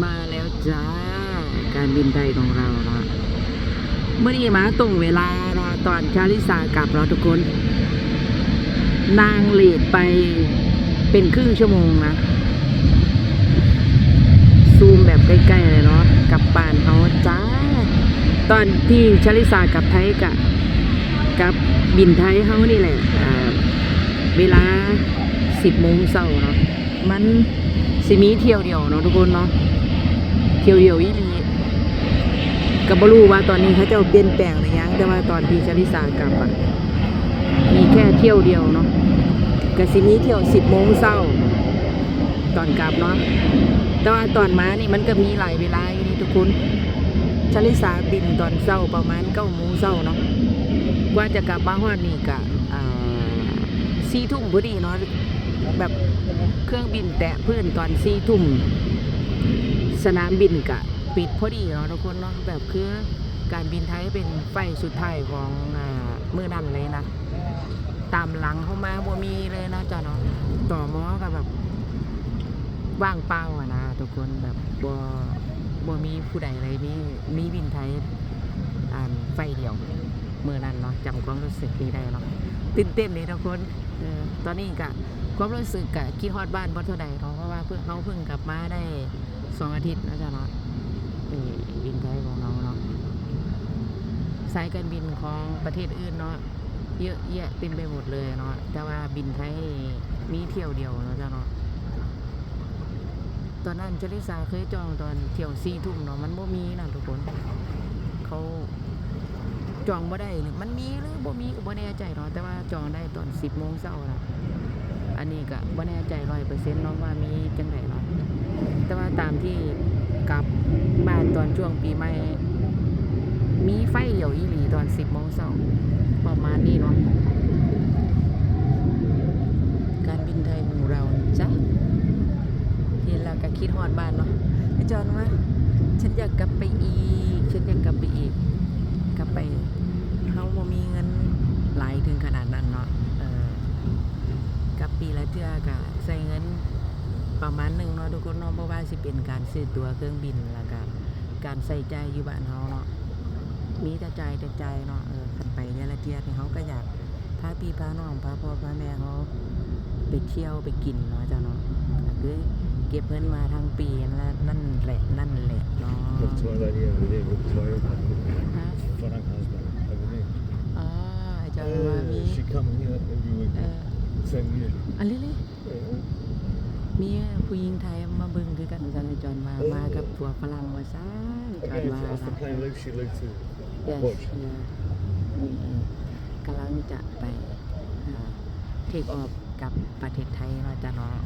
ມາແລ້ວຈ້າ ການບິນໄທຂອງເຮົາເນາະ ມື້ນີ້ມາຕົງເວລາເນາະ ຕອນຊາລິສາກັບເນາະທຸກຄົນ ນາງເລດໄປເປັນຄຶ່ງຊົ່ວໂມງນະ ຊູມແບບໃກ້ໆເລີຍເນາະ ກັບບ້ານເຮົາຈ້າ ຕອນທີ່ຊາລິສາກັບໄທກະ ກັບບິນໄທເຮົານີ້ແຫຼະ ອ່າ ເວລາສິບໂມງເຊົ້າເນາະ ມັນຊິມີຖ້ຽວດຽວເນາະທຸກຄົນເນາະ ຖ້ຽວດຽວອີ່ຫຼີ ກໍບໍ່ຮູ້ວ່າຕອນນີ້ເຂົາເຈົ້າປ່ຽນແປງຫຼືຍັງ ແຕ່ວ່າຕອນທີ່ຊາລິສາກັບອະ ມີແຄ່ຖ້ຽວດຽວເນາະ ກໍຊິມີຖ້ຽວສິບໂມງເຊົ້າຕອນກັບເນາະ ແຕ່ວ່າຕອນມານີ້ມັນກໍມີຫຼາຍເວລາຢູ່ນີ້ທຸກຄົນ ຊາລິສາບິນຕອນເຊົ້າປະມານເກົ້າໂມງເຊົ້າເນາະ ກວ່າຈະກັບມາຮອດນີ້ກະ ອ່າ ສີ່ທຸ່ມພໍດີເນາະ ແບບເຄື່ອງບິນແຕະພື້ນຕອນສີ່ທຸ່ມ ສະໜາມບິນກະປິດພໍດີເນາະທຸກຄົນເນາະ ແບບຄືການບິນໄທເປັນໄຟລ໌ສຸດທ້າຍຂອງ ອ່າ ມື້ນັ້ນເລີຍນະ ຕາມຫຼັງເຮົາມາບໍ່ມີເລີຍເນາະເຈົ້າເນາະ ຕມ ກໍແບບວ່າງເປົ່າຫັ້ນນະທຸກຄົນ ແບບບໍ່ ບໍ່ມີຜູ້ໃດເລີຍ ມີ ມີວິນໄທ ອັນ ໄຟລ໌ດຽວ ມື້ນັ້ນເນາະ ຈຳຄວາມຮູ້ສຶກນີ້ໄດ້ເນາະ ຕື່ນເຕັ້ນເດທຸກຄົນ ເອີ ຕອນນີ້ກະຄວາມຮູ້ສຶກກະຄິດຮອດບ້ານບໍ່ເທົ່າໃດເນາະ ເພາະວ່າເພິ່ງ ເຮົາເພິ່ງກັບມາໄດ້ສອງອາທິດເນາະເຈົ້າເນາະ ເອີ ວິນໄທຂອງເຮົາເນາະ ສາຍການບິນຂອງປະເທດອື່ນເນາະ ເຍາະແຍະເຕັມໄປໝົດເລີຍເນາະ ແຕ່ວ່າບິນໄທນີ້ມີຖ້ຽວດຽວເນາະເຈົ້າເນາະ ຕອນນັ້ນຊາລິສາເຄີຍຈອງຕອນຖ້ຽວສີ່ທຸ່ມເນາະ ມັນບໍ່ມີນະທຸກຄົນ ເຂົາຈອງບໍ່ໄດ້ ມັນມີຫຼືບໍ່ມີກໍບໍ່ແນ່ໃຈເນາະ ແຕ່ວ່າຈອງໄດ້ຕອນສິບໂມງເຊົ້ານະ ອັນນີ້ກໍບໍ່ແນ່ໃຈຮ້ອຍເປີເຊັນເນາະວ່າມີຈັ່ງໃດເນາະ ແຕ່ວ່າຕາມທີ່ກັບບ້ານຕອນຊ່ວງປີໃໝ່ ມີໄຟດຽວອີ່ຫຼີຕອນສິບໂມງເຊົ້າ ປະມານນີ້ເນາະ ການບິນໄທຂອງເຮົາຈ້າ ເຫັນແລ້ວກໍຄິດຮອດບ້ານເນາະ ອາຈອນວ່າ "ສັນຢາກກັບໄປອີກ ສັນຢາກກັບໄປອີກ ກັບໄປ ເຮົາບໍ່ມີເງິນຫຼາຍເຖິງຂະໜາດນັ້ນເນາະ ເອີ ກັບປີລະເທື່ອກໍໃຊ້ເງິນປະມານໜຶ່ງເນາະທຸກຄົນເນາະ ບໍ່ວ່າຊິເປັນການຊື້ຕົ໋ວເຄື່ອງບິນ ແລ້ວກໍການໃຊ້ຈ່າຍຢູ່ບ້ານເຮົາເນາະ ມີແຕ່ຈ່າຍ ແຕ່ຈ່າຍເນາະ ເອີ ຄັນໄປແຕ່ລະເທື່ອນີ້ ເຮົາກໍຢາກພາພີ່ພານ້ອງ ພາພໍ່ພາແມ່ເຮົາໄປທ່ຽວໄປກິນເນາະເຈົ້າເນາະ ກໍຄືເກັບເງິນມາທັງປີ ນັ້ນແຫຼະ ນັ້ນແຫຼະເນາະ That's why they need a little bit tired. ຮະ? It's Farhan husband, over there. ອໍ ອາຈານວ່າມີ Uh, she come here every week. ເອີ Same here. ອາ really? ມີຜູ້ຍິງໄທມາເບິ່ງຄືກັນວ່າຊັ້ນ ອາຈອນວ່າ ເອີ ມາກັບຜົວຝຣັ່ງວ່າຊັ້ນ ອາຈອນວ່າ That's the plane leaves, she leaves too. Yes, yeah. ກຳລັງຈະໄປ ເອີ ເທກອອຟກັບປະເທດໄທເນາະ ອາຈານເນາະ.